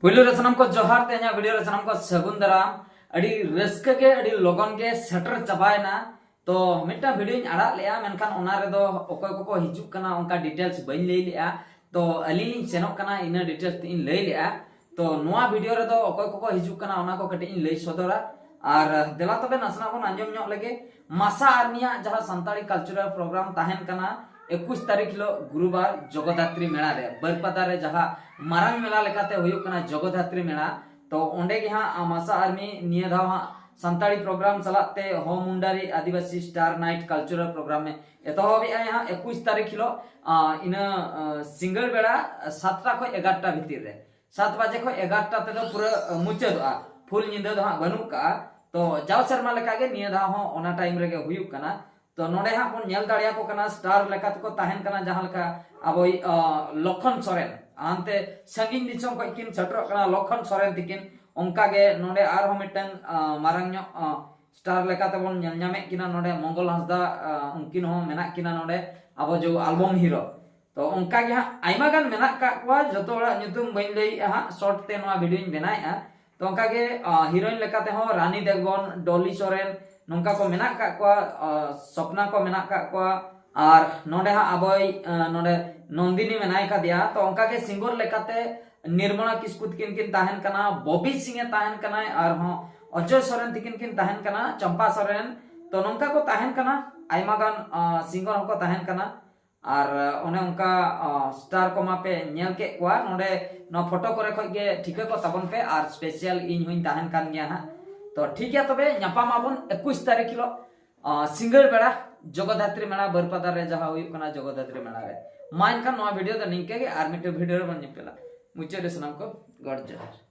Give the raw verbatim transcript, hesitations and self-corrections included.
ᱯᱩᱭᱞᱩ ᱨᱮ ᱥᱟᱱᱟᱢ ᱠᱚ ᱡᱚᱦᱟᱨ, ᱛᱮᱦᱮᱧᱟᱜ ᱵᱷᱤᱰᱤᱭᱳ ᱨᱮ ᱥᱟᱱᱟᱢ ᱠᱚ ᱥᱟᱹᱜᱩᱱ ᱫᱟᱨᱟᱢ᱾ ᱟᱹᱰᱤ ᱨᱟᱹᱥᱠᱟᱹ ᱜᱮ ᱟᱹᱰᱤ ᱞᱚᱜᱚᱱ ᱜᱮ ᱥᱮᱴᱮᱨ ᱪᱟᱵᱟᱭᱮᱱᱟ᱾ ᱛᱚ ᱢᱤᱫᱴᱟᱝ ᱵᱷᱤᱰᱤᱭᱳᱧ ᱟᱲᱟᱜ ᱞᱮᱜᱼᱟ, ᱢᱮᱱᱠᱷᱟᱱ ᱚᱱᱟ ᱨᱮᱫᱚ ᱚᱠᱚᱭ ᱠᱚᱠᱚ ᱦᱤᱡᱩᱜ ᱠᱟᱱᱟ ᱚᱱᱠᱟ ᱰᱤᱴᱮᱞᱥ ᱵᱟᱹᱧ ᱞᱟᱹᱭ ᱞᱮᱜᱼᱟ᱾ ᱛᱚ ᱟᱹᱞᱤᱧ ᱞᱤᱧ ᱥᱮᱱᱚᱜ ᱠᱟᱱᱟ, ᱤᱱᱟᱹ ᱰᱤᱴᱮᱞᱥ ᱛᱮ ᱤᱧ ᱞᱟᱹᱭ ᱞᱮᱜᱼᱟ᱾ ᱛᱚ ᱱᱚᱣᱟ ᱵᱷᱤᱰᱤᱭᱳ ᱨᱮᱫᱚ ᱚᱠᱚᱭ ᱠᱚᱠᱚ ᱦᱤᱡᱩᱜ ᱠᱟᱱᱟ ᱚᱱᱟ ᱠᱚ ᱠᱟᱹᱴᱤᱡ ᱤᱧ ᱞᱟᱹᱭ ᱥᱚᱫᱚᱨᱟ᱾ ᱟᱨ ᱫᱮᱞᱟ ᱛᱚᱵᱮ ᱱᱟᱥᱮᱱᱟᱜ ᱵᱚᱱ ᱟᱸᱡᱚᱢ ᱧᱚᱜ ᱞᱮᱜᱮ᱾ ᱢᱟᱥᱟ ᱟᱨᱢᱤᱭᱟᱜ ᱡᱟᱦᱟᱸ ᱥᱟᱱᱛᱟᱲᱤ ᱠᱟᱞᱪᱟᱨᱟᱞ ᱯᱨᱳᱜᱨᱟᱢ ᱛᱟᱦᱮᱱ ᱠᱟᱱᱟ ᱮᱠᱩᱥ ᱛᱟᱹᱨᱤᱠᱷ ᱦᱤᱞᱳᱜ ᱜᱩᱨᱩᱵᱟᱨ ᱡᱚᱜᱚᱫᱷᱟᱛᱨᱤ ᱢᱮᱞᱟ ᱨᱮ, ᱵᱟᱹᱨᱯᱟᱫᱟ ᱨᱮ ᱡᱟᱦᱟᱸ ᱢᱟᱨᱟᱝ ᱢᱮᱞᱟ ᱞᱮᱠᱟᱛᱮ ᱦᱩᱭᱩᱜ ᱠᱟᱱᱟ ᱡᱚᱜᱚᱫᱷᱟᱛᱨᱤ ᱢᱮᱞᱟ᱾ ᱛᱚ ᱚᱸᱰᱮ ᱜᱮ ᱦᱟᱸᱜ ᱢᱟᱥᱟ ᱟᱨᱢᱤ ᱱᱤᱭᱟᱹ ᱫᱷᱟᱣ ᱦᱟᱸᱜ ᱥᱟᱱᱛᱟᱲᱤ ᱯᱨᱳᱜᱨᱟᱢ ᱥᱟᱞᱟᱜ ᱛᱮ ᱦᱳ ᱢᱩᱱᱰᱟᱨᱤ ᱟᱹᱫᱤᱵᱟᱹᱥᱤ ᱥᱴᱟᱨ ᱱᱟᱭᱤᱴ ᱠᱟᱞᱪᱟᱨᱟᱞ ᱯᱨᱳᱜᱨᱟᱢ ᱮ ᱮᱛᱚᱦᱚᱵᱮᱜᱼᱟᱭ ᱦᱟᱸᱜ ᱮᱠᱩᱥ ᱛᱟᱹᱨᱤᱠᱷ ᱦᱤᱞᱳᱜ᱾ ᱟᱸ, ᱤᱱᱟᱹ ᱟᱸ, ᱥᱤᱸᱜᱟᱹᱲ ᱵᱮᱲᱟ ᱥᱟᱛᱴᱟ ᱠᱷᱚᱱ ᱮᱜᱟᱨᱚᱴᱟ ᱵᱷᱤᱛᱤᱨ ᱨᱮ, ᱥᱟᱛ ᱵᱟᱡᱮ ᱠᱷᱚᱱ ᱮᱜᱟᱨᱚᱴᱟ ᱛᱮᱫᱚ ᱯᱩᱨᱟᱹ ᱟᱸ, ᱢᱩᱪᱟᱹᱫᱚᱜᱼᱟ᱾ ᱯᱷᱩᱞ ᱧᱤᱫᱟᱹ ᱫᱚ ᱦᱟᱸᱜ ᱵᱟᱹᱱᱩᱜ ᱠᱟᱜᱼᱟ᱾ ᱛᱚ ᱡᱟᱣ ᱥᱮᱨᱢᱟ ᱞᱮᱠᱟᱜᱮ ᱱᱤᱭᱟᱹ ᱫᱷᱟᱣ ᱦᱚᱸ ᱚᱱᱟ ᱴᱟᱭᱤᱢ ᱨᱮᱜᱮ ᱦᱩᱭᱩᱜ ᱠᱟᱱᱟ᱾ ᱛᱚ ᱱᱚᱰᱮ ᱦᱟᱸᱜ ᱵᱚᱱ ᱧᱮᱞ ᱫᱟᱲᱮᱭᱟᱠᱚ ᱠᱟᱱᱟ, ᱥᱴᱟᱨ ᱞᱮᱠᱟ ᱛᱮᱠᱚ ᱛᱟᱦᱮᱱ ᱠᱟᱱᱟ ᱡᱟᱦᱟᱸ ᱞᱮᱠᱟ ᱟᱵᱚᱭᱤᱡ ᱟᱸ, ᱞᱚᱠᱷᱚᱱ ᱥᱚᱨᱮᱱ, ᱦᱟᱱᱛᱮ ᱥᱟᱺᱜᱤᱧ ᱫᱤᱥᱚᱢ ᱠᱷᱚᱱ ᱠᱤᱱ ᱥᱮᱴᱮᱨᱚᱜ ᱠᱟᱱᱟ ᱞᱚᱠᱷᱚᱱ ᱥᱚᱨᱮᱱ ᱛᱤᱠᱤᱱ᱾ ᱚᱱᱠᱟᱜᱮ ᱱᱚᱰᱮ ᱟᱨᱦᱚᱸ ᱢᱤᱫᱴᱟᱝ ᱟᱸ, ᱢᱟᱨᱟᱝ ᱧᱚᱜ ᱟᱸ, ᱥᱴᱟᱨ ᱞᱮᱠᱟ ᱛᱮᱵᱚᱱ ᱧᱮᱞ ᱧᱟᱢᱮᱫ ᱠᱤᱱᱟ ᱱᱚᱰᱮ ᱢᱚᱝᱜᱚᱞ ᱦᱟᱸᱥᱫᱟ, ᱟᱸ, ᱩᱱᱠᱤᱱ ᱦᱚᱸ ᱢᱮᱱᱟᱜ ᱠᱤᱱᱟ ᱱᱚᱰᱮ ᱟᱵᱚ ᱡᱮ ᱟᱞᱵᱚᱢ ᱦᱤᱨᱳ᱾ ᱛᱚ ᱚᱱᱠᱟ ᱜᱮ ᱦᱟᱸᱜ ᱟᱭᱢᱟ ᱜᱟᱱ ᱢᱮᱱᱟᱜ ᱠᱟᱜ ᱠᱚᱣᱟ, ᱡᱚᱛᱚ ᱦᱚᱲᱟᱜ ᱧᱩᱛᱩᱢ ᱵᱟᱹᱧ ᱞᱟᱹᱭᱮᱜᱼᱟ ᱦᱟᱸᱜ, ᱥᱚᱨᱴ ᱛᱮ ᱱᱚᱣᱟ ᱵᱷᱤᱰᱤᱭᱳᱧ ᱵᱮᱱᱟᱣᱮᱜᱼᱟ᱾ ᱛᱚ ᱚᱱᱠᱟ ᱜᱮ ᱟᱸ, ᱦᱤᱨᱳᱭᱤᱱ ᱞᱮᱠᱟ ᱛᱮᱦᱚᱸ ᱨᱟᱱᱤ ᱫᱮᱵᱜᱚᱱ, ᱰᱚᱞᱤ ᱥᱚᱨᱮᱱ, ᱱᱚᱝᱠᱟ ᱠᱚ ᱢᱮᱱᱟᱜ ᱠᱟᱜ ᱠᱚᱣᱟ᱾ ᱟᱸ, ᱥᱚᱯᱱᱟ ᱠᱚ ᱢᱮᱱᱟᱜ ᱠᱟᱜ ᱠᱚᱣᱟ᱾ ᱟᱨ ᱱᱚᱰᱮ ᱦᱟᱸᱜ ᱟᱵᱚᱭ ᱟᱸ, ᱱᱚᱰᱮ ᱱᱚᱱᱫᱤᱱᱤ ᱢᱮᱱᱟᱭ ᱠᱟᱫᱮᱭᱟ᱾ ᱛᱚ ᱚᱱᱠᱟ ᱜᱮ ᱥᱤᱝᱜᱚᱨ ᱞᱮᱠᱟᱛᱮ ᱱᱤᱨᱢᱚᱞᱟ ᱠᱤᱥᱠᱩ ᱛᱤᱠᱤᱱ ᱠᱤᱱ ᱛᱟᱦᱮᱱ ᱠᱟᱱᱟ, ᱵᱚᱵᱤ ᱥᱤᱝ ᱮ ᱛᱟᱦᱮᱱ ᱠᱟᱱᱟᱭ, ᱟᱨᱦᱚᱸ ᱚᱡᱚᱭ ᱥᱚᱨᱮᱱ ᱛᱤᱠᱤᱱ ᱠᱤᱱ ᱛᱟᱦᱮᱱ ᱠᱟᱱᱟ, ᱪᱟᱢᱯᱟ ᱥᱚᱨᱮᱱ᱾ ᱛᱚ ᱱᱚᱝᱠᱟ ᱠᱚ ᱛᱟᱦᱮᱱ ᱠᱟᱱᱟ, ᱟᱭᱢᱟ ᱜᱟᱱ ᱟᱸ, ᱥᱤᱝᱜᱚᱨ ᱦᱚᱸᱠᱚ ᱛᱟᱦᱮᱱ ᱠᱟᱱᱟ᱾ ᱟᱨ ᱚᱱᱮ ᱚᱱᱠᱟ ᱥᱴᱟᱨ ᱠᱚᱢᱟ ᱯᱮ ᱧᱮᱞ ᱠᱮᱫ ᱠᱚᱣᱟ, ᱱᱚᱰᱮ ᱱᱚᱣᱟ ᱯᱷᱳᱴᱳ ᱠᱚᱨᱮ ᱠᱷᱚᱡ ᱜᱮ ᱴᱷᱤᱠᱟᱹ ᱠᱚ ᱛᱟᱵᱚᱱ ᱯᱮ᱾ ᱟᱨ ᱥᱯᱮᱥᱟᱞ ᱤᱧ ᱦᱚᱧ ᱛᱟᱦᱮᱱ ᱠᱟᱱ ᱜᱮᱭᱟ ᱦᱟᱸᱜ᱾ ᱛᱚ ᱴᱷᱤᱠ ᱜᱮᱭᱟ, ᱛᱚᱵᱮ ᱧᱟᱯᱟᱢ ᱟᱵᱚᱱ ᱮᱠᱩᱥ ᱛᱟᱹᱨᱤᱠᱷ ᱦᱤᱞᱳᱜ ᱟᱸ, ᱥᱤᱸᱜᱟᱹᱲ ᱵᱮᱲᱟ ᱡᱚᱜᱚᱫᱷᱟᱛᱨᱤ ᱢᱮᱞᱟ, ᱵᱟᱹᱨᱯᱟᱫᱟ ᱨᱮ ᱡᱟᱦᱟᱸ ᱦᱩᱭᱩᱜ ᱠᱟᱱᱟ ᱡᱚᱜᱚᱫᱷᱟᱛᱨᱤ ᱢᱮᱞᱟ ᱨᱮ᱾ ᱢᱟ ᱮᱱᱠᱷᱟᱱ ᱱᱚᱣᱟ ᱵᱷᱤᱰᱤᱭᱳ ᱫᱚ ᱱᱤᱝᱠᱟᱹ ᱜᱮ, ᱟᱨ ᱢᱤᱫᱴᱮᱱ ᱵᱷᱤᱰᱤᱭᱳ ᱨᱮᱵᱚᱱ ᱧᱮᱯᱮᱞᱟ᱾ ᱢᱩᱪᱟᱹᱫ ᱨᱮ ᱥᱟᱱᱟᱢ ᱠᱚ ᱜᱚᱰ ᱡᱚᱦᱟᱨ᱾